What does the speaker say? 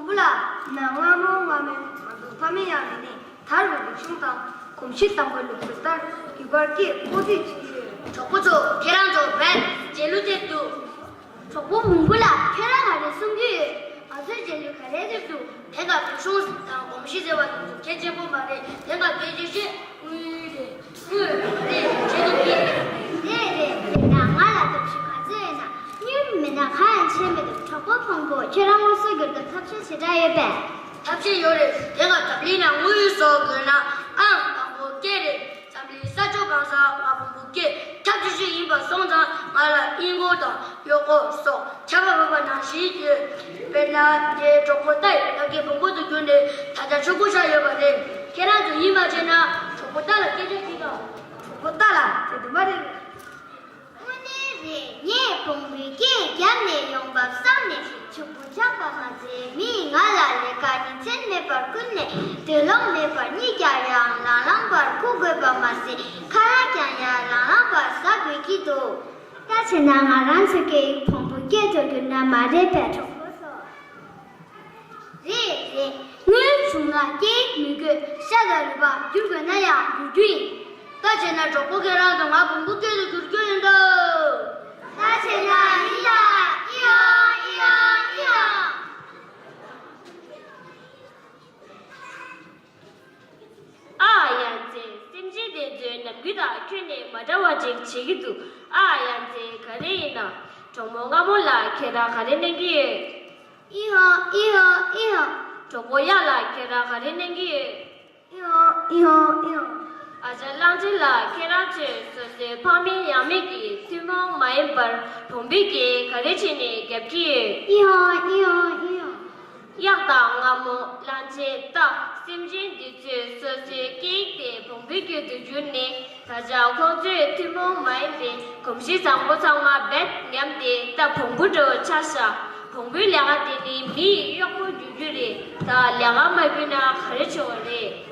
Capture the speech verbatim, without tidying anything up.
བུ་ལགས། ན་སྔ་མོ་སྔ་མོའི་ང་ཚོ་ཕ་མེས་ཡང་མེས་ནས་དར་བའི་རིག་གཞུང་དང་གོམས་གཤིས་བཟང་པོའི་ལུགས་སྲོལ་ལྟར་རྒྱུད་པར་སྐད་བཀོལ་རྩིས་བྱེད་ཀྱི་ཡོད། གྲོགས་པོ་ཚོ། ཁྱེད་རང་ཚོ་བོད་རྒྱལ་གླུ་དེབ་འདུག་གྲོགས་པོ་མང་པོ་ལགས། ཁྱེད་རང་ང་རེ་གསུང་གི་ཡོད། ང་ཚོའི་རྒྱལ་གླུ་ག་རེ་དེབ་འདུག་དེ་སྐབས་རིག་གཞུང་དང་གོམས་གཤིས་ཟེར་བ་དེ་ཚོ་གལ་ཆེན་པོ་མ་རེད། དེ་སྐབས་སྐད་ཆ་བཤད་དངུལ་རེད། དངུལ་རེད་བྱེད་ཐུབ་ཀྱི། རེད་རེད། དེ་ན་ང་ལ་སྟོབས་ཤུགས་ག་ཚོད་ཡོད་ན་དངུལ་མེད་ན་གང་ཡང་བྱེད་མི་ཐུབ། གྲོགས་པོ་བོང་བུ། ཁྱོད་རང་དངོས་སུ་འགྱུར་ཐབས་ཐབས་ཤེས་ཞེ་དྲག་ཡོད་པས། ཐབས་ཤེས་ཡོད་རེད། དེ་སྔ་འཛམ་གླིང་ན་དངུལ་བཟོ་དགོས་ན་ཨང་དང་པོ་སྐད་རེད། འཛམ་གླིང་ས་ཕྱོགས་གང་སར་ང་བོང་བུ་སྐད་ཁྱབ་ཆེ་ཤོས་ཡིན་པ་སོང་ཙང་ང་ལ་དབྱིན་སྒོར་དང་གཡོག་སྒོར་སོགས་ཆར་པ་བབས་པ་ནང་བཞིན་ཡོད། དཔེར་ན་ངའི་གྲོགས་པོ་རྟ་ཡི་ལག་གི་བོང་བུ་དུ་གྱུར་ནས་ད་ཆ་ཕྱུག་པོ་ཆགས་ཡོད་པ་རེད། ཁྱེད་རང་ཚོ་ཡིད་མ་ཆེས་ན་གྲོགས་པོ་རྟ་ལ་སྐད་ཆ་དྲིས་དང་། གྲོགས་པོ་རྟ་ལགས། དེ་འདི་མ་རེད། དངོས་གནས་རེད། ངས་བོང་བུའི་སྐད་བརྒྱབ་ནས་ཡོང་བ་བསམ་ནས་ཕྱུག་པོ་ཆགས་པ་མ་ཟད་མིས་ང་ལ་ལས་ཀ་ཉིན་མཚན་མེད་པར་བསྐུལ་ནས་སྡོད་ལོང་མེད་པར་གཉིད་ཀྱང་ཡང་ལང་ལང་བར་ཁུག་དགོས་པ་མ་ཟད་ཁ་ལག་ཀྱང་ཡང་ལང་ལང་བར་ཟ་དགོས་ཀྱི་འདུག་ད་བྱས་ན་ང་རང་ཚོའི་སྐད་ཡིག་བོང་བུ་སྐད་དུ་བསྒྱུར་ན་མ་རེད་པས། གྲོགས་པོ་ཚོ། རེད་རེད། དངུལ་བྱུང་ན་སྐད་ཡིག་མི་དགོས། ཤ་དང་རུས་པ་བསྒྱུར་དགོས་ན་ཡང་བསྒྱུར་རྒྱུ་ཡིན། ད་བྱས་ན་གྲོགས་པོ་ཁྱེད་རང་དང་ང་བོང་བུ་སྐད་དུ་བསྒྱུར་རྒྱུ་ཡིན་ད། ད་བྱས་ན་ཡིན་ད། ཨི་ཡོང་ཨི་ཡོང་ཨི་ཡོང་། ཨ་ཡ་མཚན། སེམས་ཅན་དེ་ཚོའི་ནམ་རྒྱུན་དང་ཁྱོན་ནས་མ་འདྲ་བ་ཅིག་བྱེད་ཀྱི་འདུག་ཨ་ཡ་མཚན། ག་རེ་ཡིན་ན། གྲོགས་མོ་སྔ་མོ་ལ་ཁྱེད་རང་ག་རེ་གནང་གི་ཡོད། ཨི་ཧོ་ཨི་ཧོ་ཨི་ཧོ། གྲོགས་པོ་གཡག་ལ་ཁྱེད་རང་ག་རེ་གནང་གི་ཡོད། ཨི་ཧོ་ཨི་ཧོ་ཨི་ཧོ། ཨ་ཅག་གླང་ཆེན་ལགས། ཁྱེད་རང་ཚོས་སོ་སོའི་ཕ་མེས་ཡང་མེས་ཀྱི་ཐུན་མོང་མ་ཡིན་པར་བོང་བུའི་སྐད་ག་རེ་བྱས་ནས་རྒྱབ་ཀྱི་ཡོད། ཨི་ཧོ་ཨི་ཧོ་ཨི་ཧོ། གཡག་དང་རྔ་མོང་། གླང་ཆེན། རྟ། སེམས་ཅན་འདི་ཚོས་སོ་སོའི་སྐད་ཡིག་དེ་བོང་བུའི་སྐད་དུ་བསྒྱུར་ནས། ད་ཆ་ཁོང་ཚོས་ཐུན་མོང་མ་ཡིན་པའི་གོམས་གཤིས་བཟང་པོ་ཚང་མ་རྦད་ཉམས་ཏེ་ད་བོང་བུ་འདྲ་བོ་ཆགས་ཤག་བོང་བུའི་ལས་ཀ་དེ་ནི་མི་ཡི་གཡོག་པོ་རྒྱུག་རྒྱུ་རེད། ད་ལས་ཀ་མ་བསྒྱུར་ན་ག་རེ་བྱེད་དགོས་རེད།